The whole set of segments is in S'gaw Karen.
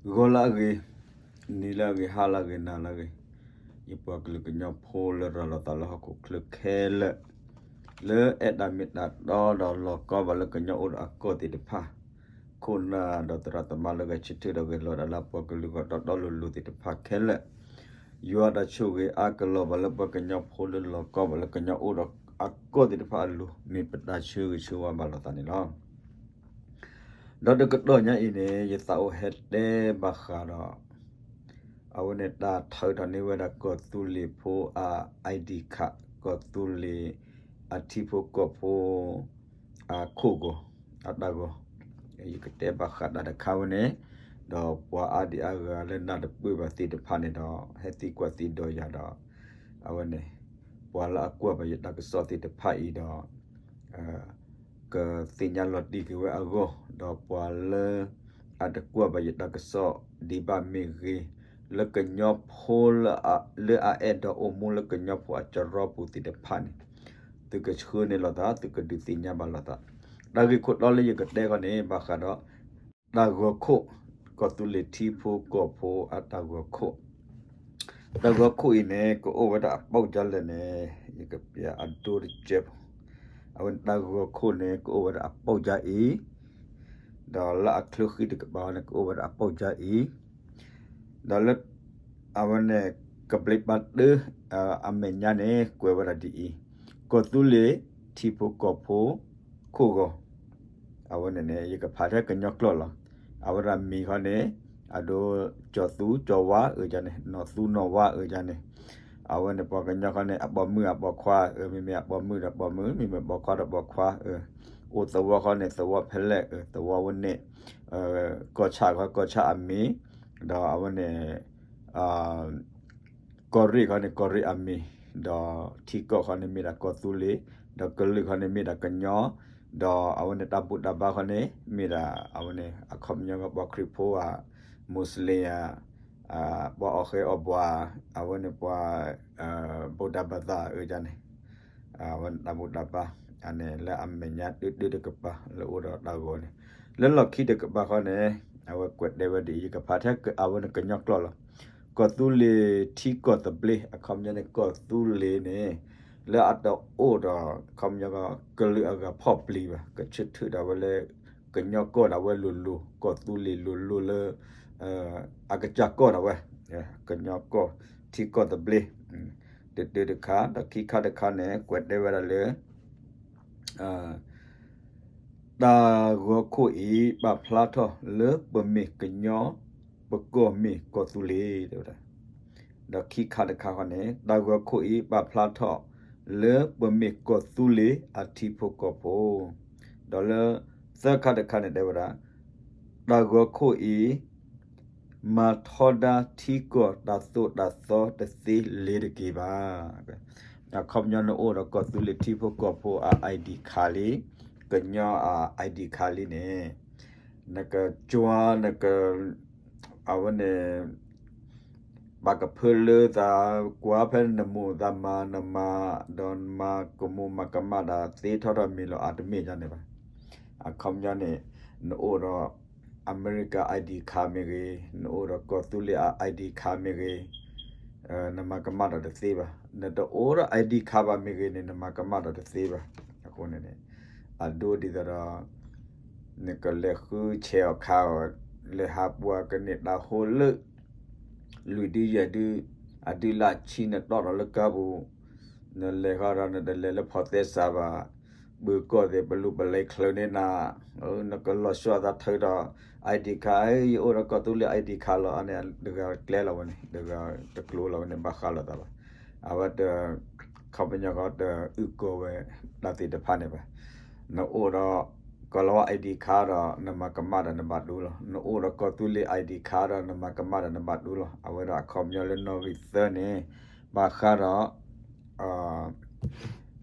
ဂီၤလၢအဂ့ၤ, နံၤလၢအဂ့ၤ, ဟါလၢအဂ့ၤ, နၤလၢအဂ့ၤ, ယပှၤကလုာ်ကညီဖိလၢရၤလီၤသးလၢဟီၣ်ခိၣ်ချၢခဲလၢာ်, လၢအဲၣ်တၢ်မ့ၢ်တၢ်တီဒီးလီၤကီဘၣ်လၢကညီအိၣ်ဒီးအကီၢ်သ့ၣ်တဖၣ်, ခိၣ်နၢ်ဒီးသရၣ်သမါလၢဂဲၤဆၢထၢၣ်ဒီးဂဲၤလီၤဒၣ်လၢပှၤကလုာ်ဂီၢ်တီတီလိၤလိၤသ့ၣ်တဖၣ်ခဲလၢာ်, ယွၤတၢ်ဆိၣ်ဂ့ၤအါကလီၤဘၣ်လၢပှၤကညီဖိလၢလီၤကီဘၣ်လၢကညီအိၣ်ဒီးအကီၢ်သ့ၣ်တဖၣ်အလိၤ မ့ၢ်ပတၢ်ဆၢဂ့ၤဆၢဝါဘၣ်လိာ်သးန့ၣ်လီၤ. ဒီးတကတီၢ်ညါအံၤန့ၣ် ယသးအိၣ်ဟဲတဲဘၣ်ဃးဒီး အဝဲန့ၣ်တၢ်ထုးထီၣ်န့ၢ်ဝဲဒၣ်ကီၢ်သူလ့ၤဖိအ ID card, ကီၢ်သူလ့ၤအထံဖိကီၢ်ဖိ အခိၣ်ဂီၤ အတၢ်ဂီၤ, ယကတဲဘၣ်ဃးတၢ်တခါဝဲန့ၣ်, ဒီးပှၤအါဒံအါဂၤလၢနၢ်တပၢၢ်ဘၣ်သ့ၣ်တဖၣ်န့ၣ်ဒီး ဟဲသံကွၢ်သံဒိးယၤဒီး အဝဲန့ၣ် ပှၤလၢအကွၢ်ဘၣ်ယတၢ်ကစီၣ်သ့ၣ်တဖၣ်အံၤဒီး ကသ့ၣ်ညါလီၤတံၢ်က့ၤဝဲအဂီၢ်, ဒီးပှၤလၢ အတကွၢ်ဘၣ်ယတၢ်ကစီၣ်ဒံးဘၣ်မ့ၢ်ဂ့ၤ, လၢကညီဖိလၢအအဲၣ်ဒိးအိၣ်မူလၢကညီဖိအကရီပူၤသ့ၣ်တဖၣ်န့ၣ်, သုကဆှၢန့ၢ်လိာ်သး, သုကဒုးသ့ၣ်ညါဘၣ်လိာ်သး, တၢ်ဂ့ၢ်ခိၣ်တီလၢယကတဲဃီန့ၣ် ဘၣ်ဃးဒီး တၢ်ဂီၤခိၣ်, ကီၢ်သူလ့ၤထံဖိကီၢ်ဖိအတၢ်ဂီၤခိၣ်, တၢ်ဂီၤခိၣ်အံၤန့ၣ် ကအိၣ်ဝဲဒၣ်အပီၢ်ကၢ်လဲၣ်န့ၣ် ယကပျးအဒိတကဲးဖိ, အဝဲန့ၣ်တၢ်ဂီၤခိၣ်န့ၣ် ကအိၣ်ဝဲဒၣ်အပီၢ်ကၢ်အံၤ, ဒီးလၢအချၢဃံတကပၤန့ၣ် ကအိၣ်ဝဲဒၣ်အပီၢ်ကၢ်အံၤ, ဒီးလၢ အဝဲန့ၣ် ကဘျံးပၤတၢ အမဲာ်ညါန့ၣ် ကွဲးဝဲဒၣ်ဒ်အံၤ, ကီၢ်သူလ့ၤထံဖိကီၢ်ဖိ ခိၣ်ဂီၤ, အဝဲန့ၣ်န့ၣ် ယကဖးထဲကညီကျိာ်လီၤ. အဝဲဒၣ်မံၤခီန့ၣ် အဒိ ကၠီၤသူကၠီၤဝါအၢယၤန့ၣ် နီၢ်သူနီၢ်ဝါအၢယၤန့ၣ်, အဝဲန့ၣ်ပှၤကညီခီန့ၣ် အပိာ်မုၣ်အပိာ်ခွါအၢ, မ့မ့ၢ်အပိာ်မုၣ်ဒီးပိာ်မုၣ်, မ့မ့ၢ်ပိာ်ခွါဒီးပိာ်ခွါအၢ, အိၣ်သဝီခီန့ၣ် သဝီဖဲလဲၣ်အၢ, သဝီဝဲန့ၣ်, ကီၢ်ဆၣ်ခီကီၢ်ဆၣ်အမံၤ, ဒီးအဝဲန့ၣ် ကီၢ်ရ့ၣ်ခီန့ၣ် ကီၢ်ရ့ၣ်အမံၤ, ဒီးထံကီၢ်ခီန့ၣ်မ့ၢ်ဒၣ်ကီၢ်သူလ့ၤ, ဒီးကလုာ်ခီန့ၣ်မ့ၢ်ဒၣ်ကညီ, ဒီးအဝဲန့ၣ်တၢ်ဘူၣ်တၢ်ဘါခီန့ၣ် မ့ၢ်ဒၣ်အဝဲန့ၣ် အခီပညီပှၤခရံာ်ဖိဧါ, မူးစလ့ၣ်ဧါ, ပှၤအီၣ်ဃဲအီၣ်ဘှီး, အဝဲန့ၣ်ပှၤ ဗုဒ္ဓဘာသာ အၢယၤန့ၣ် အဝဲန့ၣ်တၢ်ဘူၣ်တၢ်ဘါ, အန့ၣ်လၢအမဲာ်ညါတၢတၢတကပၤလၢအိၣ်ဒီးတၢ်ဂီၤန့ၣ်, လၢလီၢ်ခံတကပၤခီန့ၣ် အဝဲကွဲးတဲဝဲဒ်အံၤ ယကဖးထဲအဝဲန့ၣ်ကညီကျိာ်လီၤ. ကီၢ်သူလ့ၤထံကီၢ်သဘျ့ အခီပညီန့ၣ် ကီၢ်သူလ့ၤန့ၣ် လၢအတအိၣ်ဒီး အခီပညီ ကလုာ်အဂၤဖီၣ်ပျံၤဘၣ် ကဆၢထၢၣ်ဒၣ်ဝဲလၢ ကညီကီၢ်ဒၣ်ဝဲလိၤလိၤ ကီၢ်သူလ့ၤလိၤလိၤလၢ အကစၢ်ကီၢ်ဒၣ်ဝဲ ကညီကီၢ် ထံကီၢ်သဘျ့ တၢတၢတခါ ဒီးခံခါတခါန့ၣ် ကွဲးတဲဝဲဒၣ်လၢ တၢ်ဂီၤခိၣ်အံၤ ပာ်ဖျါထီၣ်လၢပမ့ၢ်ကညီ ပကီၢ်မ့ၢ်ကီၢ်သူလ့ၤ တဲဝဲဒၣ်. ဒီးခံခါတခါဃီန့ၣ် တၢ်ဂီၤခိၣ်အံၤ ပာ်ဖျါထီၣ်လၢပမ့ၢ်ကီၢ်သူလ့ၤအထံဖိကီၢ်ဖိ, ဒီးလၢသၢခါတခါန့ၣ်တဲဝဲဒၣ် တၢ်ဂီၤခိၣ်အံၤ မၤထီဒါထံကီၢ်တၢ်သိၣ်တၢ်သီတသ့လ့ၤတက့ၤဘၣ်. အခီပညီနအိၣ်ဒီးကီၢ်သူလ့ၤထံဖိကီၢ်ဖိအ ID card လံ, ကညီအ ID card လံန့ၣ် နကကွၢ် နက အဝဲန့ၣ် ပာ်ကဖၢလၢသး ကွၢ်ဖဲနမိၢ်သးမၤ နမၤ ဒီးနမၤကမူၣ်မၤကမၣ်တၢ်သ့ထီထီၣ်မ့ၢ်လီၤအတမ့ၢ်ယါန့ၣ်ဘၣ်. အခီပညီန့ၣ် နအိၣ်ဒီး အမဲရကၤ ID card မ့ၢ်ဂ့ၤ, နအိၣ်ဒီးကီၢ်သူလ့ၤအ ID card မ့ၢ်ဂ့ၤ, နမၤကမၣ်တၢ်တသ့ဘၣ်. နတအိၣ်ဒီး ID card ဘၣ်မ့ၢ်ဂ့ၤန့ၣ် နမၤကမၣ်တၢ်တသ့ဘၣ်. အဃိန့ၣ်န့ၣ် အဒိဒ်သိးဒီး နကလဲၤဃုဆဲးအီၣ်ခးအီၣ် လဲၤဟးပှၤကန့ၢ်တၢ်ဟိလၢ လွံၢ်ဒုယဲၢ်ဒု အဒုလၢအဆံ နတီၢ်ထီၣ်လၢကါပူၤ, နလဲၤဃီဒီး နတလဲၤလၢဖီသဲစးဘၣ်, ပၢၤကီၢ်သ့ၣ် ပလူၤပလဲၤချၢန့ၢ်နၤ, နကလီၤဆီအသးထုးဒီး ID card ယအိၣ်ဒီးကီၢ်သူလ့ၤ ID card လီၤန့ၣ် တဂၤကျဲလီၤဝဲန့ၣ် တဂၤတကျိၤလီၤဝဲန့ၣ် ဘၣ်ဃးလိာ်သးဘၣ်. အဝဲတ ခီပညီဃီတအုၣ်ကီၤဝဲတၢ်သ့ၣ်တဖၣ်န့ၣ်ဘၣ်. နအိၣ်ဒီး ကီၢ်လီၤဝါ ID card ဒီး နမၤကမၣ်ဒီးနဘၣ်ဒိလီၤ. နအိၣ်ဒီးကီၢ်သူလ့ၤ ID card ဒီး နမၤကမၣ်ဒီးနဘၣ်ဒိလီၤ. အဝဲဒၣ်အခီပညီလၢနီၣ်ဂံၢ်သၢန့ၣ် ဘၣ်ဃးဒီး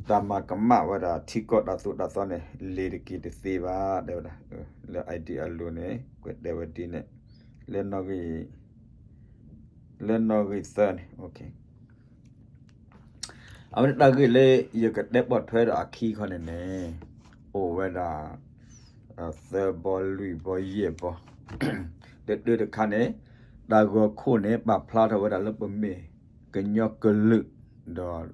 တၢ်မၤကမၣ်ဝဲဒၣ်ထံကီၢ်တၢ်သိၣ်တၢ်သီန့ၣ် လ့ၤတက့ၤတသ့ဘၣ် တဲဝဲဒၣ်. လၢ ID အလိၤန့ၣ် ကွဲးတဲဝဲဒ်န့ၣ် လၢနီၣ်ဂံၢ် လၢနီၣ်ဂံၢ်သၢန့ၣ် အဝဲန့ၣ်တၢ်ဂ့ၢ်လၢယကတဲပိာ်ထွဲဒီးအခံခီန့ၣ်န့ၣ် အိၣ်ဝဲဒၣ် သၢဘီလွံၢ်ဘီယဲၢ်ဘီ တၢတၢတခါန့ၣ် တၢ်ဂီၤခိၣ်န့ၣ် ပာ်ဖျါထီၣ်ဝဲဒၣ်လၢပမ့ၢ်ကညီကလုာ် ဒီး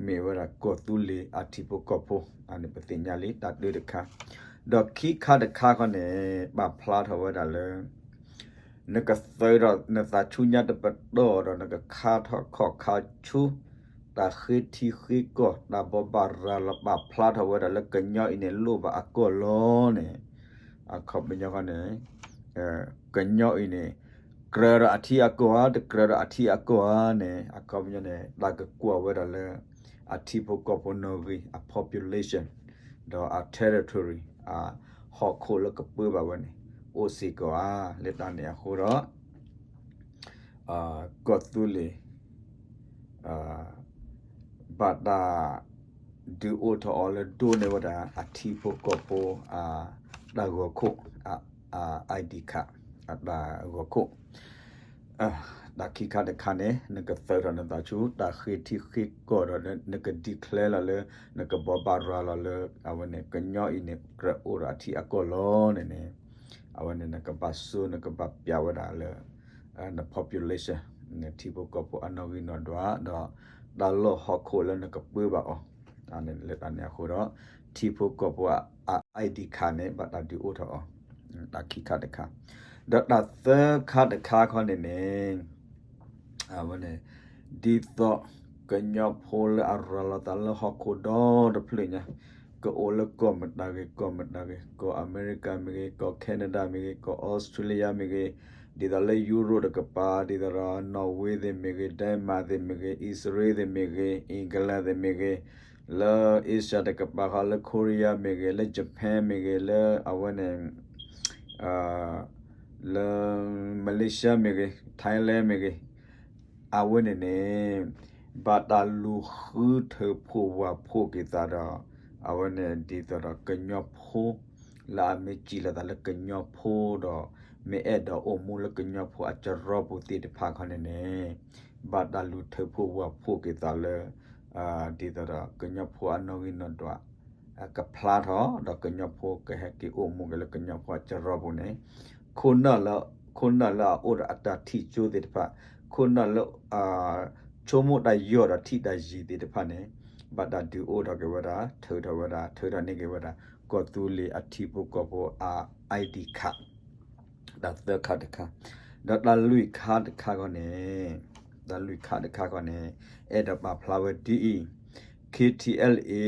မ့ၢ်ဝဲဒၣ်ကီၢ်သူလ့ၤအထံဖိကီၢ်ဖိ အန့ၣ်ပသ့ၣ်ညါလံ တၢတၢတခါ, ဒီးခံခါတခါခီန့ၣ် ပာ်ဖျါထီၣ်ဝဲဒၣ်လၢ နကသုးဒီးနသးဆူညါတပတီၢ်ဒီး နကခါထီၣ်ခီၣ်ခါဆူ တၢ်ဃ့ထံဃ့ကီၢ် တၢ်ဘိးဘၣ်ရၤလီၤ ပာ်ဖျါထီၣ်ဝဲဒၣ်လၢကညီအံၤန့ၣ် လိၣ်ဘၣ်အကီၢ်လီၤန့ၣ်, အခီပညီခီန့ၣ် ကညီအံၤန့ၣ် ကြၢးဒီးအထံအကီၢ်ဧါ တကြၢးဒီးအထံအကီၢ်ဧါန့ၣ် အခီပညီန့ၣ် တၢ်ကကွၢ်ဝဲဒၣ်လၢ အထံဖိကီၢ်ဖိနီၣ်ဂံၢ် အ population ဒီးအ territory အဟီၣ်ခိၣ်လၢကပၢဘၣ်ဝဲန့ၣ် အိၣ်စ့ၢ်ကီးဧါ. လၢတၢ်န့ၣ်အဃိဒီး ကီၢ်သူလ့ၤ ဘၣ်တၢ်ဒုးအိၣ်ထီၣ်အီၤလၢဒိးန့ၢ်ဝဲဒၣ် အထံဖိကီၢ်ဖိ တၢ်ဂီၤခိၣ် ID card အတၢ်ဂီၤခိၣ် တၢ်ခံခါတခါန့ၣ် နကသုးထီၣ်နသးဆူ တၢ်ဃ့ထံဃ့ကီၢ်ဒီး နက declare လီၤလၢ နကဘိးဘၣ်ရၤလီၤလၢ အဝဲန့ၣ် ကညီအံၤန့ၣ် ကြၢးအိၣ်ဒီးအထံအကီၢ်လီၤန့ၣ်န့ၣ် အဝဲန့ၣ် နကဘၣ်စိ နကဘၣ်ပျးဝဲဒၣ်လၢ န population နထံဖိကီၢ်ဖိအနီၣ်ဂံၢ်နီၣ်ဒွး ဒီးတၢ်လီၢ်ဟီၣ်ခိၣ်လၢနကပၢဘၣ်အီၤ လၢတၢ်န့ၣ်အဃိဒီး ထံဖိကီၢ်ဖိအ ID card န့ၣ် ဘၣ်တၢ်ဒုးအိၣ်ထီၣ်အီၤ တၢ်ခံခါတခါ, ဒီးတၢ်သၢခါတခါခီန့ၣ်န့ၣ် အဝဲန့ၣ် ဒ်သိး ကညီဖိလၢအရၤလီၤသးလၢဟီၣ်ခိၣ်ဒီတဖျၢၣ်ညါ ကအိၣ်လၢကီၢ်မတၤဂ့ၤ ကီၢ်မတၤဂ့ၤ ကီၢ်အမဲရကၤမ့ၢ်ဂ့ၤ ကီၢ် Canada မ့ၢ်ဂ့ၤ ကီၢ် Australia မ့ၢ်ဂ့ၤ ဒ်သိးလၢ Europe တကပၤ ဒ်သိးဒီး Norway သ့ၣ်မ့ၢ်ဂ့ၤ Denmark သ့ၣ်မ့ၢ်ဂ့ၤ အံၣ်စရ့လးသ့ၣ်မ့ၢ်ဂ့ၤ England သ့ၣ်မ့ၢ်ဂ့ၤ လၢ Asia တကပၤဃီ လၢ Korea မ့ၢ်ဂ့ၤ လၢ Japan မ့ၢ်ဂ့ၤ လၢအဝဲန့ၣ် လၢ Malaysia မ့ၢ်ဂ့ၤ Thailand မ့ၢ်ဂ့ၤ အဝဲန့ၣ်န့ၣ် ဘၣ်တၢ်လူၤဃုထၢဖှိၣ်ဝၢ်ဖှိၣ်က့ၤသးဒီး အဝဲန့ၣ် ဒ်သိးဒီးကညီဖိ လၢအမ့ၢ်စံးလီၤသးလၢကညီဖိဒီး မ့ၢ်အဲၣ်ဒိးအိၣ်မူလၢကညီဖိအစရီပူၤသ့ၣ်တဖၣ်ခီန့ၣ်န့ၣ် ဘၣ်တၢ်လူၤထၢဖှိၣ်ဝၢ်ဖှိၣ်က့ၤသးလၢ ဒ်သိးဒီးကညီဖိအနီၣ်ဂံၢ်နီၣ်ဒွး ကဖျါထီၣ် ဒီးကညီဖိကဟဲက့ၤအိၣ်မူက့ၤလၢကညီဖိအစရီပူၤန့ၣ် ခိၣ်နၢ်လၢ ခိၣ်နၢ်လၢအအိၣ်ဒီးအတၢ်ထံၣ်ကၠိသ့ၣ်တဖၣ် ခိၣ်နၢ်လၢ ဆိကမိၣ်တၢ်ယီၢ်ဒီးထံၣ်တၢ်ယံၤသ့ၣ်တဖၣ်န့ၣ် ဘၣ်တၢ်ဒုးအိၣ်ထီၣ်က့ၤဝဲဒၣ် ထုးထီၣ်ဝဲဒၣ် ထုးထီၣ်န့ၢ်က့ၤဝဲဒၣ် ကီၢ်သူလ့ၤအထံဖိကီၢ်ဖိအ ID card တၢ်သၢခါတခါ, ဒီးတၢ်လွံၢ်ခါတခါခီန့ၣ် တၢ်လွံၢ်ခါတခါခီန့ၣ် အဲၣ်ဒိးပာ်ဖျါဝဲဒ်အံၤ, KTLA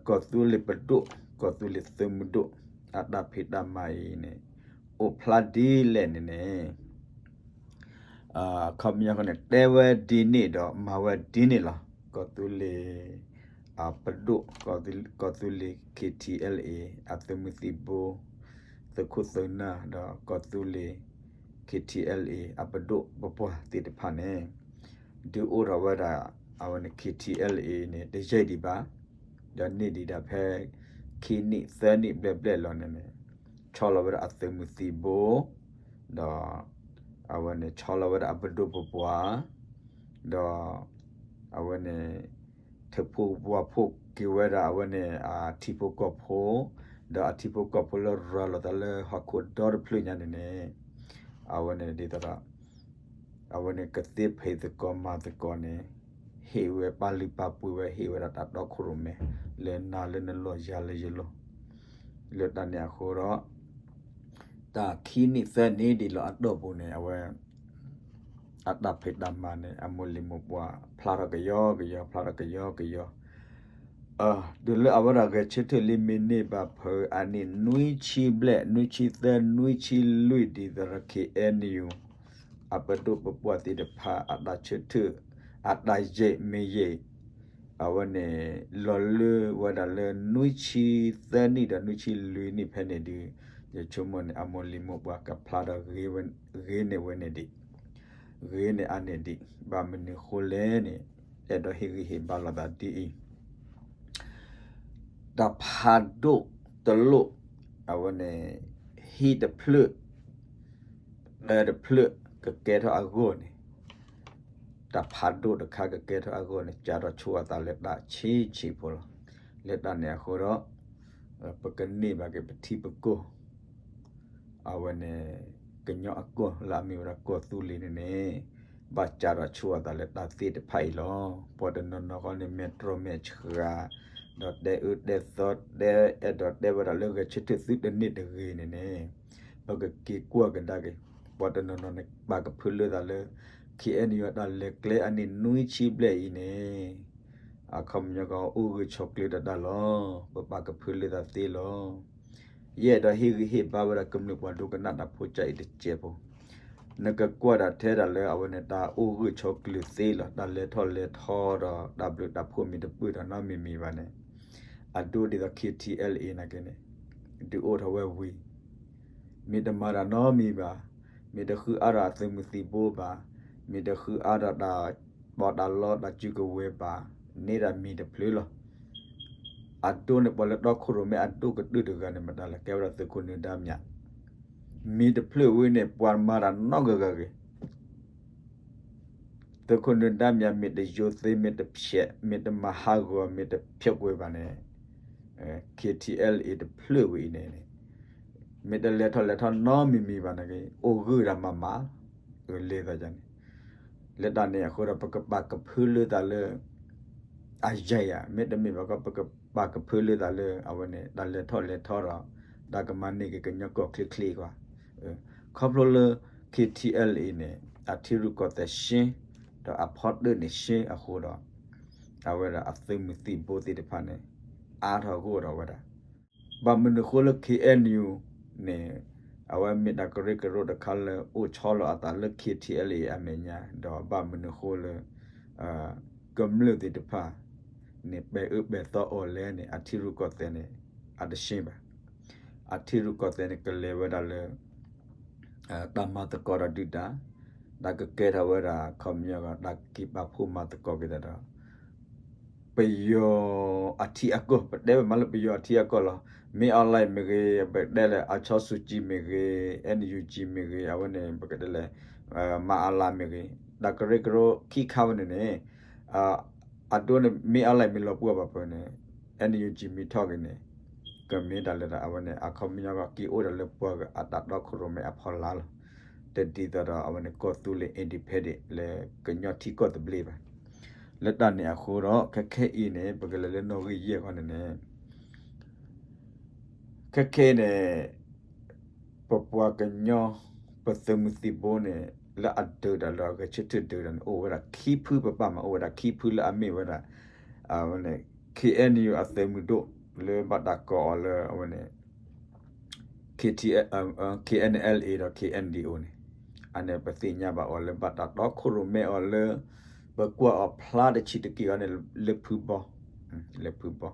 ကီၢ်သူလ့ၤပဒိၣ် ကီၢ်သူလ့ၤသုးမုၢ်ဒိၣ် အတၢ်ဖံးတၢ်မၤအံၤန့ၣ် အိၣ်ဖျါဒ်လဲၣ်န့ၣ်န့ၣ် အခီပညီန့ၣ် တဲဝဲဒ်န့ၣ်ဒီးမၤဝဲဒ်န့ၣ်လီၤ. ကီၢ်သူလ့ၤ အပဒိၣ် ကီၢ်သူလ့ၤ KTLA အသုးမုၢ်သံၣ်ဘိ သုးခိၣ်သုးနၢ် ဒီးကီၢ်သူလ့ၤ KTLA အပဒိၣ်ပပှၢ်သ့ၣ်တဖၣ်န့ၣ် ဒုးအိၣ်ထီၣ်ဝဲဒၣ် အဝဲန့ၣ် KTLA န့ၣ် တယံာ်ဒံးဘၣ်, ဒီးန့ၢ်ဒံးဒၣ်ဖဲ ခံနံၣ်သၢနံၣ်ဘျဲၣ်ဘျဲၣ်လီၤန့ၣ်န့ၣ် ဆီလီၤဝဲဒၣ်အသုးမုၢ်သံၣ်ဘိ ဒီး အဝဲန့ၣ် ဆီလီၤဝဲဒၣ်အပဒိၣ်ပပှၢ် ဒီး အဝဲန့ၣ် ထုးဖှိၣ်ဝၢ်ဖှိၣ်က့ၤဝဲဒၣ် အဝဲန့ၣ် အထံဖိကီၢ်ဖိ ဒီးအထံဖိကီၢ်ဖိလၢရၤလီၤသးလၢဟီၣ်ခိၣ်ဒီတဖျၢၣ်ညါန့ၣ်န့ၣ် အဝဲန့ၣ်ဒ်သိးဒီး အဝဲန့ၣ်ကသ့ဖံးသကိးမၤသကိးန့ၣ် ဟ့ၣ်ဝဲပာ်လုၢ်ပာ်ပှ့ၤဝဲ ဟ့ၣ်ဝဲဒၣ်တၢ်တီခိၣ်ရိၣ်မဲ လၢနၤလၢနလိၤယၤလၢယလိၤ လၢတၢ်န့ၣ်အဃိဒီး တၢ်ခံနံၣ်သၢနံၣ်ဒ်လီၤအတီၢ်ပူၤန့ၣ် အဝဲ အတၢ်ဖံးတၢ်မၤန့ၣ် အမိၢ်လံၤမိၢ်ပှၢ် ဖျါထီၣ်ကယီကယီ ဖျါထီၣ်ကယီကယီ တုၤလၢအဝဲဒၣ်ဂဲၤဆၢထၢၣ်လံမ့ၢ်န့ၢ်ဘၣ်ဖဲအနံၣ်နွံဆံဘျဲၣ် နွံဆံသၢ နွံဆံလွံၢ် ဒ်သိးဒီး KNU အပဒိၣ်ပပှၢ်သ့ၣ်တဖၣ် အတၢ်ဆၢထၢၣ် အတၢ်ယံာ်မ့ၢ်ယံာ် အဝဲန့ၣ် လီၤလၢဝဲဒၣ်လၢနွံဆံသၢနံၣ်ဒီးနွံဆံလွံၢ်နံၣ်ဖဲန့ၣ်ဒီး ယဆိကမိၣ်န့ၣ် အမိၢ်လံၤမိၢ်ပှၢ်ကဖျါဒီး ဂ့ၤန့ၢ်ဝဲန့ၣ်ဒံး ဂ့ၤန့ၢ်အါန့ၢ်ဒံး ဘၣ်မနုၤဃိလဲၣ်န့ၣ် အဲၣ်ဒိးဟ့ၣ်ဂံၢ်ဟ့ၣ်ဘါလိာ်သးဒ်အံၤ တၢ်ဖးဒိၣ်တလိၣ် အဝဲန့ၣ် ဟံၣ်တဖျၢၣ် တၢ်တဖျၢၣ် ကကဲထီၣ်အဂီၢ်န့ၣ် တၢ်ဖးဒိၣ်တခါကကဲထီၣ်အဂီၢ်န့ၣ် ကၢ်ထီၣ်ဆိအသးလၢတၢ်ဆံးဆံးဖိလီၤ. လၢတၢ်န့ၣ်အဃိဒီး ပကန့ၢ်ဘၣ်က့ၤပထံပကီၢ် အဝဲန့ၣ် ကညီအကီၢ်လၢအမ့ၢ်ဝဲဒၣ်ကီၢ်သူလ့ၤန့ၣ်န့ၣ် ဘၣ်ကးထီၣ်ဆိအသးလၢတၢ်သ့ၣ်တဖၣ်အံၤလီၤ. ပှၤတနီၤနီၤဃီန့ၣ် မဲာ်တြီမဲာ်ဆှး ဒီးတဲအၢတဲသီ တဲအဲၣ်ဒိးတဲဝဲဒၣ်လၢဂဲၤဆၢထၢၣ်သုတန့ၢ်တဂ့ၤန့ၣ်န့ၣ် ပကက့ၤကွၢ်ကဒါက့ၤ ပှၤတနီၤနီၤန့ၣ် ပာ်ကဖၢလၢသးလၢ ခ့ၣ်အဲၣ်ယူၣ် အတၢ်လဲၤကျဲအနံၣ်နွံဆံဘျဲၣ်အံၤန့ၣ် အခီပညီကအိၣ်ဂၢၢ်ဆိးကျၢၤတၢ်တၢ်လီၤ. ပပာ်ကဖၢလၢသးသ့လီၤ. ယအဲၣ်ဒိးဟ့ၣ်ဂံၢ်ဟ့ၣ်ဘါဝဲဒၣ်ကမျၢၢ်ပှၤဒိကနၣ်တၢ်ဖိကၠၢအံၤတစဲးဖိ, နကကွၢ်ဒၣ်ထဲဒၣ်လၢအဝဲန့ၣ် တၢ်အိၣ်ဂၢၢ်ဆိးကျၢၤသ့လီၤ. တၢ်လဲၤထီၣ်လဲၤထီဒီး တၢ်ဘျုးတၢ်ဖှိၣ်မ့ၢ်တပၢၢ်ထီၣ်နီတမံၤမံၤဘၣ်န့ၣ် အဒိဒ်သိး ခ့ၣ်ထံၣ်အဲလ်အ့ၣ် နာ်က့န့ၣ် ဒုးအိၣ်ထီၣ်ဝဲဝံၤ မ့ၢ်တမၤတၢ်နီတမံၤဘၣ်, မ့ၢ်တဃုအါထီၣ်အသုးမုၢ်သံၣ်ဘိဘၣ်, မ့ၢ်တဃုအါထီၣ်တၢ်ပီးတၢ်လီတၢ်စုကဝဲၤဘၣ်, န့ၢ်ဒၣ်မံၤတဖျၢၣ်လီၤ. အဒိန့ၣ် ပှၤလၢတီခိၣ်ရိၣ်မဲအဒိကတၢၢ်တဂၤန့ၣ် မတၤလဲၣ် ကဲဝဲဒၣ်သုးခိၣ်နၢၤဒါမၠး, မံၤတဖျၢၣ်ဝဲန့ၣ် ပှၤမၤတၢ်နီတဂၤဂ့ၤ သုးခိၣ်နၢၤဒါမၠး မ့ၢ်တယိၤသ့ မ့ၢ်တဖျဲး မ့ၢ်တမၤဟးဂီၤ မ့ၢ်တဖျဲးကွံာ်ဘၣ်န့ၣ် ခ့ၣ်ထံၣ်အဲလ်အ့ၣ် တဖျၢၣ်ဝဲအံၤန့ၣ် မ့ၢ်တလဲၤထီၣ်လဲၤထီၣ်နီတမံၤမံၤဘၣ်နာ်က့ အိၣ်ဂၢၢ်ဒၣ်မးမး လဲၤသးန့ၣ် လၢတၢ်န့ၣ်အဃိဒီး ပကပာ်ကဖၢလၢသးလၢ အယၤယၤ မ့တမ့ၢ်ဘၣ်ကီ ပကပာ်ကဖၢလၢသးလၢ အဝဲန့ၣ် တၢ်လဲၤထီၣ်လဲၤထီဒီး တၢ်ကမၤန့ၢ်က့ၤကညီကီၢ်ချ့ချ့ကွၢ်, ခီဖျိလၢ ခ့ၣ်ထံၣ်အဲလ်အ့ၣ်န့ၣ် အထံရူၢ်ကီၢ်သဲးရှ့ ဒီးအဖီတၢၣ်န့ၣ်ရှ့အဃိဒီး အဝဲဒၣ်အသုးမုၢ်သံၣ်ဘိသ့ၣ်တဖၣ်န့ၣ် အါထီၣ်ဂီၢ်ဒီးဝဲဒၣ် ဘၣ်မနုၤဃိလၢ ခ့ၣ်အဲၣ်ယူၣ် န့ၣ် အဝဲမ့ၢ်တၢ်ကရၢကရိတခါလၢအိၣ်ဆီလီၤအသးလၢ ခ့ၣ်ထံၣ်အဲလ်အ့ၣ် အမဲာ်ညါ ဒီးဘၣ်မနုၤဃိလၢ ကမျၢၢ်သ့ၣ်တဖၣ်န့ၣ် ပဲာ်အၢပဲာ်သီအီၤလဲၣ်န့ၣ် အထံရူၢ်ကီၢ်သဲးန့ၣ် အတရှ့ဘၣ်. အထံရူၢ်ကီၢ်သဲးန့ၣ် ကလဲၤဝဲဒၣ်လၢ တၢ်မၤသကိးဒီးဒုၣ်ဒါ, တၢ်ကကဲထီၣ်ဝဲဒၣ် ခီပညီ တၢ်က့ၤပာ်ဖှိၣ်မၤသကိးက့ၤတၢ်ဒီး ပယီၤအထံအကီၢ်, ပတဲဝဲမးလၢပယီၤအထံအကီၢ်လီၤ. မ့ၢ်အီၤလဲၣ်မ့ၢ်ဂ့ၤ, ပကတဲလဲၣ် အီၤဆီစူၤကံမ့ၢ်ဂ့ၤ, အဲၣ်ယူၣ်ကံမ့ၢ်ဂ့ၤ, အဝဲန့ၣ် ပကတဲလဲၣ် မၤအလၤမ့ၢ်ဂ့ၤ, တၢ်ကရၢကရိခံခါဝဲန့ၣ်န့ၣ် အဒိန့ၣ် မ့ၢ်အီၤလဲၣ်မ့ၢ်လီၤပှီၢ်ဘၣ်ဖဲန့ၣ် အဲၣ်ယူၣ်ကံမ့ၢ်ထီၣ်က့ၤန့ၣ် ကမ့ၢ်တၢ်လၢတၢ်အဝဲန့ၣ် အခီပညီကက့ၤအိၣ်ဒီးလၢပှၤအတၢ်တီခိၣ်ရိၣ်မဲအဖီလာ်လီၤ. တဒ်သိးဒီးအဝဲန့ၣ် ကီၢ်သူလ့ၤ independent လၢကညီထံကီၢ်သဘျ့ဘၣ်. လၢတၢ်န့ၣ်အဃိဒီး ခဲခဲအံၤန့ၣ် ပကလဲၤလၢနီၣ်ဂံၢ်ယဲၢ်ခီန့ၣ်န့ၣ် ခဲခဲအံၤန့ၣ် ပပှၤကညီ ပသုးမုၢ်သံၣ်ဘိန့ၣ် လၢအဒုးတၢ်လၢအဂဲၤဆၢထၢၣ်ဒုးတၢ်န့ၣ် အိၣ်ဝဲဒၣ်ခံဖု ပပာ်မး အိၣ်ဝဲဒၣ်ခံဖုလၢအမ့ၢ်ဝဲဒၣ် အဝဲန့ၣ် ခ့ၣ်အဲၣ်ယူၣ် အသုးမုၢ်ဒိၣ် လၢဘၣ်တၢ်ကိးအီၤလၢအဝဲန့ၣ် ခ့ၣ်အဲၣ်ယူၣ် ဒီး ခ့ၣ်အဲၣ်ယူၣ် န့ၣ် အန့ၣ်ပသ့ၣ်ညါဘၣ်အီၤလၢဘၣ်တၢ်တီခိၣ်ရိၣ်မဲအီၤလၢ ပကွၢ်အီၤဖျါတဆံးတက့ၢ်အီၤန့ၣ် လၢဖုဘီ လၢဖုဘီ,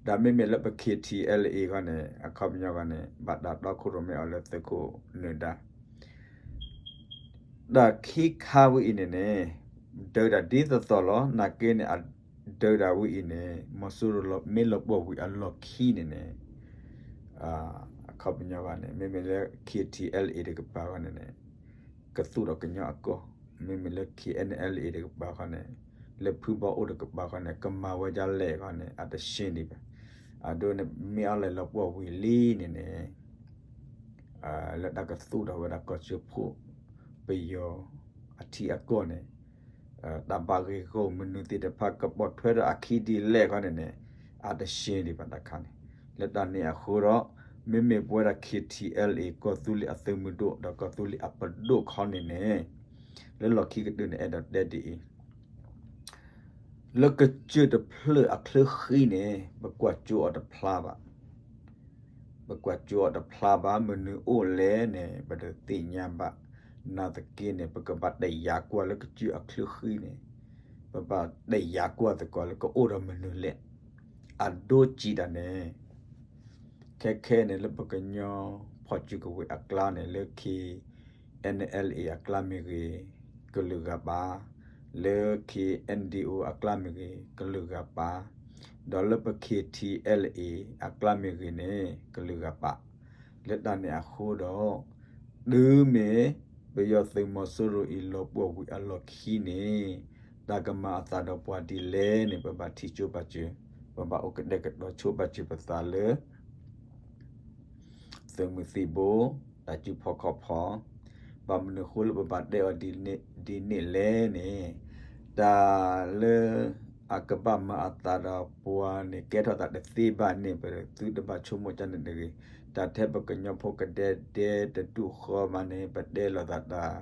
ဒီးမ့မ့ၢ်လၢပ ခ့ၣ်ထံၣ်အဲလ်အ့ၣ် ခီန့ၣ် အခီပညီခီန့ၣ် ဘၣ်တၢ်တီခိၣ်ရိၣ်မဲအီၤလၢသုးခိၣ်နၢၤဒါ တၢ်ခံခါဝဲအံၤန့ၣ်န့ၣ် ဒုးတၢ်ဒ်သိးသိးလီၤ. နာ်က့န့ၣ် အဒုးတၢ်ဝဲအံၤန့ၣ် မီၤစိရိၤမ့ၢ်လီၤပှီၢ်ဝံၤအလီၢ်ခံန့ၣ်န့ၣ် အခီပညီန့ၣ် မ့မ့ၢ်လၢ ခ့ၣ်ထံၣ်အဲလ်အ့ၣ် တကပၤခီန့ၣ်န့ၣ် ကသူၣ်ထီၣ်ကညီအကီၢ်, မ့မ့ၢ်လၢ ခ့ၣ်အဲၣ်ယူၣ် တကပၤခီန့ၣ် လၢဖုဘီအိၣ်တကပၤခီန့ၣ် ကမၤဝဲဒ်လဲၣ်ခီန့ၣ် အတရှဲဒံးဘၣ်. အဒိန့ၣ် မ့ၢ်အီၤလဲၣ်လီၤပှီၢ်ဝံၤလံန့ၣ်န့ၣ် လၢတၢ်ကသူၣ်ထီၣ်ဝဲဒၣ်ကီၢ်စၢဖှိၣ် ပယီၤအထံအကီၢ်န့ၣ် တၢ်ဘၣ်ဂ့ၢ်ဂီၢ်မနုၤသ့ၣ်တဖၣ် ကပိာ်ထွဲဒီးအခံဒ်လဲၣ်ခီန့ၣ်န့ၣ် အတရှဲဒံးဘၣ်တခါန့ၣ်. လၢတၢ်န့ၣ်အဃိဒီး မ့မ့ၢ်ပဝဲဒၣ် ခ့ၣ်ထံၣ်အဲလ်အ့ၣ် ကီၢ်သူလ့ၤအသုးမုၢ်ဒိၣ် ဒီးကီၢ်သူလ့ၤအပဒိၣ်ခီန့ၣ်န့ၣ် လၢလီၢ်ခံကတၢၢ်န့ၣ် အဲၣ်ဒိးတဲဒ်အံၤ လၢကစၢၢ်တဖျၢၣ်အချၢဃံန့ၣ် ပကွၢ်ကၠိအီၤတဖျါဘၣ်. ပကွၢ်ကၠိအီၤတဖျါဘၣ် မနုၤအိၣ်လဲၣ်န့ၣ် ပတသ့ၣ်ညါဘၣ်. နာ်သက့န့ၣ် ပကဘၣ်တယာ်ကွၢ်လၢကစၢၢ်အချၢဃံန့ၣ် ပဘၣ်တယာ်ကွၢ်သကိးလၢကအိၣ်ဒီးမနုၤလဲၣ်. အဒိကံးတၢ်န့ၣ် ခဲခဲန့ၣ် လၢပကညီဖီၣ်စုကဝဲၤအကျါန့ၣ် လၢ ခ့ၣ်အဲၣ်ယူၣ် အကျါမ့ၢ်ဂ့ၤ ကလုာ်ဂၤပာ်, လၢ ခ့ၣ်အဲၣ်ယူၣ် အကျါမ့ၢ်ဂ့ၤ ကလုာ်ဂၤပာ်, ဒီးလၢပ ခ့ၣ်ထံၣ်အဲလ်အ့ၣ် အကျါမ့ၢ်ဂ့ၤန့ၣ် ကလုာ်ဂၤပာ်. လၢတၢ်န့ၣ်အဃိဒီး တုၤမ့ၢ်ပယီၤသုးမီၤစိရိၤအံၤ လီၤပှီၢ်ဝံၤအလီၢ်ခံန့ၣ် တၢ်ကမၤအသးဒီးပှၤဒ်လဲၣ်န့ၣ် ပဘၣ်ထံၣ်ဆိပာ်စၢၤ, ပဘၣ်အိၣ်ကတဲာ်ကတီၤဆိပာ်စၢၤပသးလၢ သုးမုၢ်သံၣ်ဘိ တၢ်စုဖီခီၣ်ဖီ ဘၣ်မနုၤအဃိလၢပဘၣ်တဲအီၤဒ်န့ၣ်လဲၣ်န့ၣ်, တၢ်လၢအကဘၣ်မၤအသးဒီးပှၤန့ၣ် ကဲထီၣ်သးတသ့ဘၣ်န့ၣ် ပသုတဘၣ်ဆိကမိၣ်ကန့ၣ်တဂ့ၤ. တၢ်ထဲပကညီဖိကဒဲဒဲတဒူၣ်ဃီမးန့ၣ် ပတဲလိာ်သးတၢ်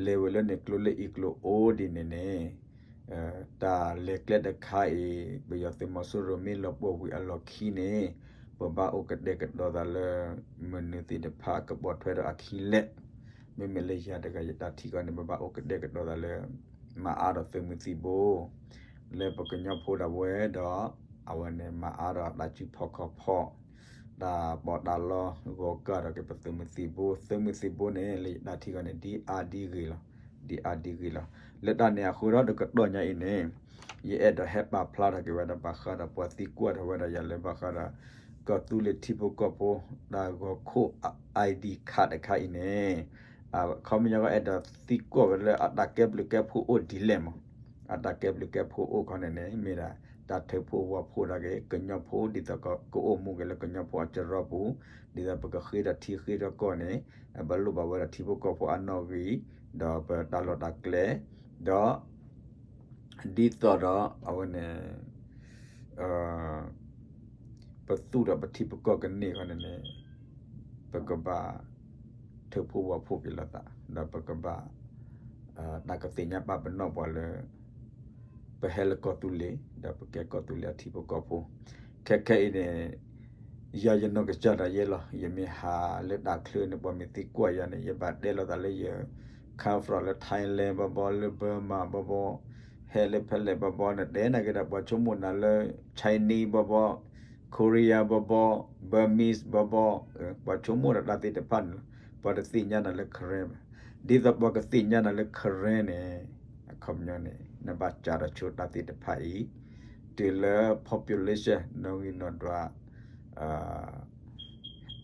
လဲၤဝဲလၢန့ၣ် ကျိၤလၢအံၤကျိၤအိၣ်ဒ်န့ၣ်န့ၣ် တၢ်လဲၤကျဲတခါအံၤ ပယီၤသုးမီၤစိရိၤမ့ၢ်လီၤပှီၢ်ဝံၤအလီၢ်ခံန့ၣ် ပဘၣ်အိၣ်ကတဲာ်ကတီၤသးလၢ မနုၤသ့ၣ်တဖၣ်ကပိာ်ထွဲဒီးအခံလဲၣ်. မ့မ့ၢ်လၢယၤတဂၤယတၢ်ထံၣ်ဃီန့ၣ် ပဘၣ်အိၣ်ကတဲာ်ကတီၤသးလၢ မၤအါဒီးသုးမုၢ်သံၣ်ဘိ လၢပကညီဖိဒၣ်ဝဲဒီး အဝဲန့ၣ် မၤအါဒီးတၢ်စုဖီၣ်ခီၣ်ဖီၣ် တၢ်ပီးတၢ်လီဂီၤကၢ်ဒီးက့ၤပသုးမုၢ်သံၣ်ဘိ, သုးမုၢ်သံၣ်ဘိန့ၣ် လၢယတၢ်ထံၣ်ဃီန့ၣ် ဒ်အါဒ်ဂ့ၤလီၤ, ဒ်အါဒ်ဂ့ၤလီၤ. လၢတၢ်န့ၣ်အဃိဒီးတကတီၢ်ညါအံၤန့ၣ် ယအဲၣ်ဒိးဟဲပာ်ဖျါထီၣ်က့ၤဝဲဒၣ်ဘၣ်ဃးဒီးပှၤသံကွၢ်ထီၣ်ဝဲဒၣ်ယၤလၢဘၣ်ဃးဒီး ကီၢ်သူလ့ၤထံဖိကီၢ်ဖိ တၢ်ဂီၤခိၣ် ID card တခါအံၤန့ၣ် အခီပညီကအဲၣ်ဒိးသံကွၢ်ဝဲလၢအတၢ်ကဲဘျုးကဲဖှိၣ်အိၣ်ဒ်လဲၣ်မး, အတၢ်ကဲဘျုးကဲဖှိၣ်အိၣ်ခီန့ၣ်န့ၣ် မ့ၢ်ဒၣ် တၢ်ထုးဖှိၣ်ဝီဖှိၣ်ဒၣ်က့ၤ ကညီဖိဒ်သိးကအိၣ်မူက့ၤလၢကညီဖိအစရီပူၤ, ဒ်သိးပကဃ့ထီၣ်ထံဃ့ထီၣ်ကီၢ်န့ၣ် ပလိၣ်ဘၣ်ဝဲဒၣ်ထံဖိကီၢ်ဖိအနီၣ်ဂံၢ်, ဒီးပတၢ်လီၢ်တၢ်ကျဲ, ဒီး ဒ်သိးဒီးအဝဲန့ၣ် ပသူၣ်ထီၣ်ပထံပကီၢ်ကန့ၢ်ခီန့ၣ်န့ၣ် ပကဘၣ် ထုးဖှိၣ်ဝီဖှိၣ်က့ၤလိာ်သး ဒီးပကဘၣ် တၢ်ကသ့ၣ်ညါပာ်ပနီၣ်ပှၤလၢ ပဟဲလၢကီၢ်သူလ့ၤ ဒီးပကဲကီၢ်သူလ့ၤအထံဖိကီၢ်ဖိ, ခဲခဲအံၤန့ၣ် ယၤယနီၢ်ကစၢ်ဒၣ်ယဲလီၤ. ယမ့ၢ်ဟးလၢတၢ်ချၢန့ၣ် ပှၤမ့ၢ်သံကွၢ်ယၤန့ၣ် ယဘၣ်တဲလိာ်သးလၢယ come from လၢ Thailand ဘီဘီ လၢ Burma ဘီဘီ, ဟဲလၢဖဲလဲၣ်ဘီဘီ နတဲနာ်က့ၤဒီး ပှၤဆိကမိၣ်နၤလၢ Chinese ဘီဘီ, Korea ဘီဘီ, Burmese ဘီဘီ, ပှၤဆိကမိၣ်ဒီးတၢ်သ့ၣ်တဖၣ်န့ၣ်လီၤ. ပှၤတသ့ၣ်ညါနၤလၢ Karen ဘၣ်. ဒ်သိးပှၤကသ့ၣ်ညါနၤလၢ Karen န့ၣ် အခီပညီန့ၣ် နဘၣ်စးထီၣ်ဆိတၢ်သ့ၣ်တဖၣ်အံၤ တုၤလၢ population နီၣ်ဂံၢ်နီၣ်ဒွး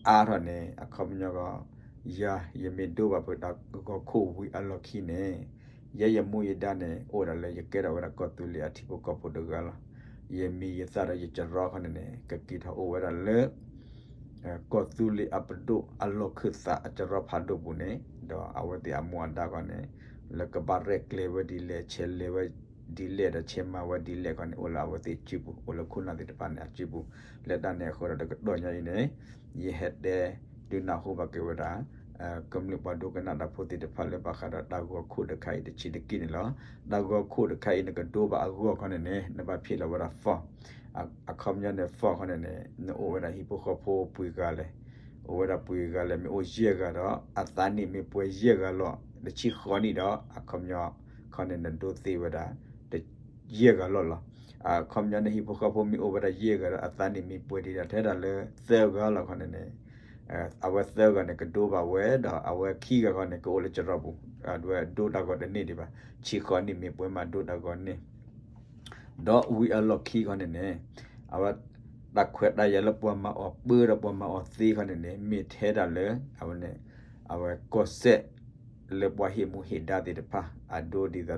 အါထီၣ်န့ၣ် အခီပညီကီး ယၤ ယမ့ၢ်ဒိဘၣ်ပတၢ်ဂီၤခိၣ်ဝံၤအလီၢ်ခံန့ၣ် ယဲယမူယဒါန့ၣ် အိၣ်ဝဲဒၣ်လၢယကဲထီၣ်ဝဲဒၣ်ကီၢ်သူလ့ၤအထံဖိကီၢ်ဖိတဂၤလီၤ. ယမံၤယသၣ်ဒီးယစရီခီန့ၣ်န့ၣ် ကက့ၤထီၣ်အိၣ်ဝဲဒၣ်လၢ ကီၢ်သူလ့ၤအပဒိၣ်အလီၢ်ခၢၣ်သးအစရီဖးဒိၣ်ပူၤန့ၣ် ဒီးအဝဲသ့ၣ်အမူအဒါခီန့ၣ် လၢကဘၣ်ရဲၣ်ကျဲၤဝဲဒ်လဲၣ် ဆဲးလဲၤဝဲဒ်လဲၣ်ဒီးဆဲးမၤဝဲဒ်လဲၣ်ခီန့ၣ် အိၣ်လၢအဝဲသ့ၣ်အစုပူၤ အိၣ်လၢခိၣ်နၢ်သ့ၣ်တဖၣ်န့ၣ်အစုပူၤ, လၢတၢ်န့ၣ်အဃိဒီးတကတီၢ်ညါအံၤန့ၣ် ယဟဲတဲဒုးနၢ်ဟူဘၣ်က့ၤဝဲဒၣ် ကမျၢၢ်ပှၤဒိကနၣ်တၢ်ဖိသ့ၣ်တဖၣ်လၢဘၣ်ဃးဒီးတၢ်ဂီၤခိၣ်တခါအံၤတဆံးတက့ၢ်န့ၣ်လီၤ. တၢ်ဂီၤခိၣ်တခါအံၤနကဒိဘၣ်အဂီၢ်ခီန့ၣ်န့ၣ် နဘၣ်ဖံးလီၤဝဲဒၣ် form အခီပညီန့ၣ် form ခီန့ၣ်န့ၣ် နအိၣ်ဝဲဒၣ်ဟံၣ်ဖိဃီဖိပှဲၤဂၤလဲၣ်, အိၣ်ဝဲဒၣ်ပှဲၤဂၤလဲၣ် မ့ၢ်အိၣ်ယဲၢ်ဂၤဒီး အသးနံၣ်မ့ၢ်ပှဲၤယဲၢ်ဂၤလီၤ တဆံဃီနံၣ်ဒီး အခီပညီ ခီန့ၣ်နဒိသ့ဝဲဒၣ် ယဲၢ်ဂၤလီၤလီၤ. အခီပညီန့ၣ် ဟံၣ်ဖိဃီဖိမ့ၢ်အိၣ်ဝဲဒၣ်ယဲၢ်ဂၤဒီး အသးနံၣ်မ့ၢ်ပှဲၤဒံးဒၣ်ထဲဒၣ်လၢသၢဂၤလီၤခီန့ၣ်န့ၣ် အဝဲသၢဂၤန့ၣ် ကဒိဘၣ်ဝဲဒီး အဝဲခံဂၤခီန့ၣ် ကအိၣ်လၢစရီပူၤ ဒိတၢ်ဂီၤတန့ၢ်ဒံးဘၣ်. ဆံဃီနံၣ်မ့ၢ်ပှဲၤမးဒိတၢ်ဂီၤန့ၢ် ဒီးဝံၤအလီၢ်ခံခီန့ၣ်န့ၣ် အဝဲတၢ်ခွဲးတၢ်ယာ်လၢပှၤမၤအီၤပၢဒီးပှၤမၤအီၤသ့ခီန့ၣ်န့ၣ် မ့ၢ်ထဲဒၣ်လၢ အဝဲန့ၣ် အဝဲကီၢ်စဲၣ် လၢပှၤဟ့ၣ်မူဟ့ၣ်ဒါသ့ၣ်တဖၣ် အဒိဒ်သိးဒီး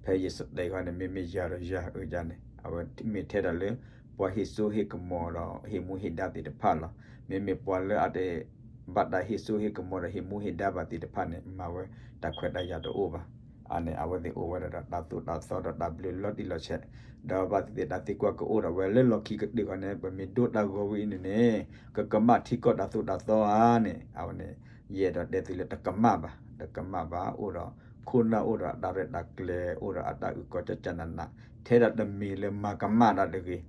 ဖဲယစတဲခီန့ၣ် မ့မ့ၢ်ယၤဒီးယၤအၢယၤန့ၣ် အဝဲမ့ၢ်ထဲဒၣ်လၢ ပှၤဟ့ၣ်စိဟ့ၣ်ကမီၤဒီး ဟ့ၣ်မူဟ့ၣ်ဒါသ့ၣ်တဖၣ်လီၤ. မ့မ့ၢ်ပှၤလၢအတ ဘၣ်တၢ်ဟ့ၣ်စိဟ့ၣ်ကမီၤဒီးဟ့ၣ်မူဟ့ၣ်ဒါဘၣ်သ့ၣ်တဖၣ်န့ၣ် မၤဝဲတၢ်ခွဲးတၢ်ယာ်တအိၣ်ဘၣ်. အန့ၣ် အဝဲသ့ၣ်အိၣ်ဝဲဒၣ်ဒီးတၢ်သိၣ်တၢ်သီဒီးတၢ်ဘျုးလီၤတံၢ်လီၤဆဲး ဒီးဘၣ်သ့ၣ်သ့ၣ်တၢ်သံကွၢ်ကအိၣ်ဒီးဝဲလၢလီၢ်ခံကတၢၢ်ခီန့ၣ် ပမ့ၢ်ဒိတၢ်ဂီၤဝံၤအံၤန့ၣ်န့ၣ် ကကမၣ်ထံကီၢ်တၢ်သိၣ်တၢ်သီဧါန့ၣ် အဝဲန့ၣ် ယအဲၣ်ဒိးတဲသုလၢတကမၣ်ဘၣ်, တကမၣ်ဘၣ် အိၣ်ဒီး ခိၣ်နၢ်အိၣ်ဒီးအတၢ်ရဲၣ်တၢ်ကျဲၤ အိၣ်ဒီးအတၢ်အုၣ်ကီၤကၢ်ကၢ်နးနး ထဲဒၣ်တမ့ၢ်လၢမၤကမၣ်တၢ်တဂ့ၤ.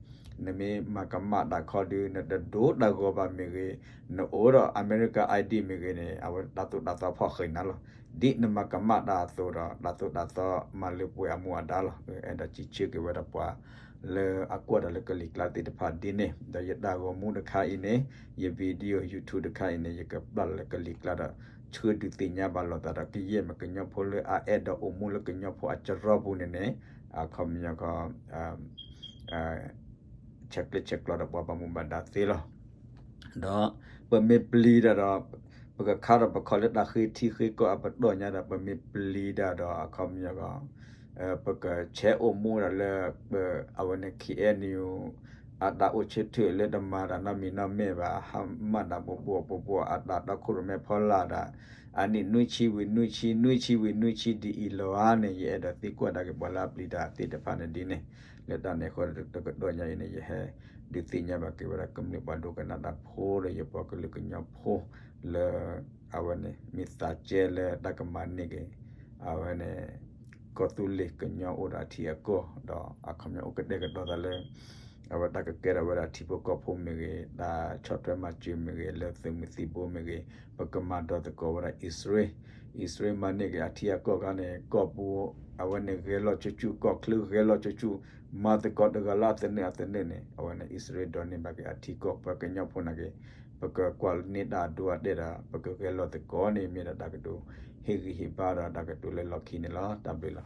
နမ့ၢ်မၤကမၣ်တၢ်ခီဒီး နတဒိတၢ်ဂီၤဘၣ်မ့ၢ်ဂ့ၤ, နအိၣ်ဒီး America ID မ့ၢ်ဂ့ၤန့ၣ် အဝဲတၢ်သိၣ်တၢ်သီဖီၣ်ဃဲၤနၤလီၤ. ဒ်နမၤကမၣ်တၢ်အသိးဒီး တၢ်သိၣ်တၢ်သီမၤလၢပှဲၤအမူအဒါလီၤ. အဲၣ်ဒိးစံးဆၢက့ၤဝဲဒၣ်ပှၤ လၢအကွၢ်တၢ်လၢကလံၤကျါသ့ၣ်တဖၣ်ဒ်န့ၣ် ဒီးယတၢ်ဂီၤမူတခါအံၤန့ၣ် ယ video YouTube တခါအံၤန့ၣ် ယကပျၢ်လၢကလံၤကျါဒီး ဆှၢဒုးသ့ၣ်ညါဘၣ်လိာ်သးဒီး ကယဲၢ်မ့ၢ်ကညီဖိလၢအအဲၣ်ဒိးအိၣ်မူလၢကညီဖိအစရီပူၤန့ၣ်န့ၣ် အခီပညီခီ ဆဲးကျၢဆဲးကျိးဒီးပှၤဘၣ်မူဘၣ်ဒါသ့လီၤ. ဒီးပမ့ၢ်ပျံၤတၢ်ဒီး ပကခါထီၣ်ပခီၣ်လၢတၢ်ဃ့ထံဃ့ကီၢ်အပတီၢ်ညါဒီး ပမ့ၢ်ပျံၤတၢ်ဒီးအခီပညီခီ ပကဆဲးအိၣ်မူဒီးလၢ အဝဲန့ၣ် KNU အတၢ်အိၣ်ဆၢထၢၣ်လၢတမၤတၢ်နီတမံၤနီတမ့ၢ်ဘၣ်, ဟးမၤတၢ်ပှီၢ်ပှီၢ်ပှီၢ်ပှီၢ် အတၢ်တီခိၣ်ရိၣ်မဲဖီလာ်ဒၣ် အနံၣ်နွံဆံဝံၤနွံဆံ နွံဆံဝံၤနွံဆံဒ်အံၤလီၤဧါန့ၣ် ယအဲၣ်ဒိးသံကွၢ်ဒၣ်က့ၤပှၤလၢအပျံၤတၢ်သ့ၣ်တဖၣ်န့ၣ်ဒ်န့ၣ်, လၢတၢ်န့ၣ်အဃိတကတီၢ်ညါအံၤန့ၣ် ယဟဲဒုးသ့ၣ်ညါဘၣ်က့ၤဝဲဒၣ်ကမျၢၢ်ပှၤဒိကနၣ်တၢ်ဖိဒီးယပှၤကလုာ်ကညီဖိ လၢ အဝဲန့ၣ် မ့ၢ်သးကဲလၢတၢ်ကမၤန့ၢ်က့ၤ အဝဲန့ၣ် ကီၢ်သူလ့ၤကညီအိၣ်ဒီးအထံအကီၢ် ဒီးအခီပညီအိၣ်ကတဲာ်ကတီၤသးလၢ အဝဲတၢ်ကကဲထီၣ်ဝဲဒၣ်ထံဖိကီၢ်ဖိမ့ၢ်ဂ့ၤ, တၢ်ဆီၣ်ထွဲမၤစၢၤမ့ၢ်ဂ့ၤ, လၢသုးမုၢ်သံၣ်ဘိမ့ၢ်ဂ့ၤ, ပကမၤဒီးသကိးဝဲဒၣ်အံၣ်စရ့လး, အံၣ်စရ့လးမၤန့ၢ်က့ၤအထံအကီၢ်ခါန့ၣ် ကီၢ်ပူၤ အဝဲန့ၣ်ဂဲၤလီၤဆူၣ်ဆူၣ်, ကီၢ်ချၢဂဲၤလီၤဆူၣ်ဆူၣ်, မၤသကိးတဂၤလၢအသနၢၣ်အသနၢၣ်န့ၣ် အဝဲန့ၣ် အံၣ်စရ့လးဒိးန့ၢ်ဘၣ်က့ၤအထံကီၢ် ပှၤကညီဖိနာ်က့ၤ ပကကွၢ်န့ၢ်တၢ်အဒိအတဲာ်ဒီး ပကဂဲၤလီၤသကိးန့ၣ် မ့ၢ်ဒၣ်တၢ်ကတိၤဟ့ၣ်ဂံၢ်ဟ့ၣ်ဘါဒီးတၢ်ကတိၤလၢလီၢ်ခံန့ၣ်လီၤ. တၢ်ဘျုးလီၤ.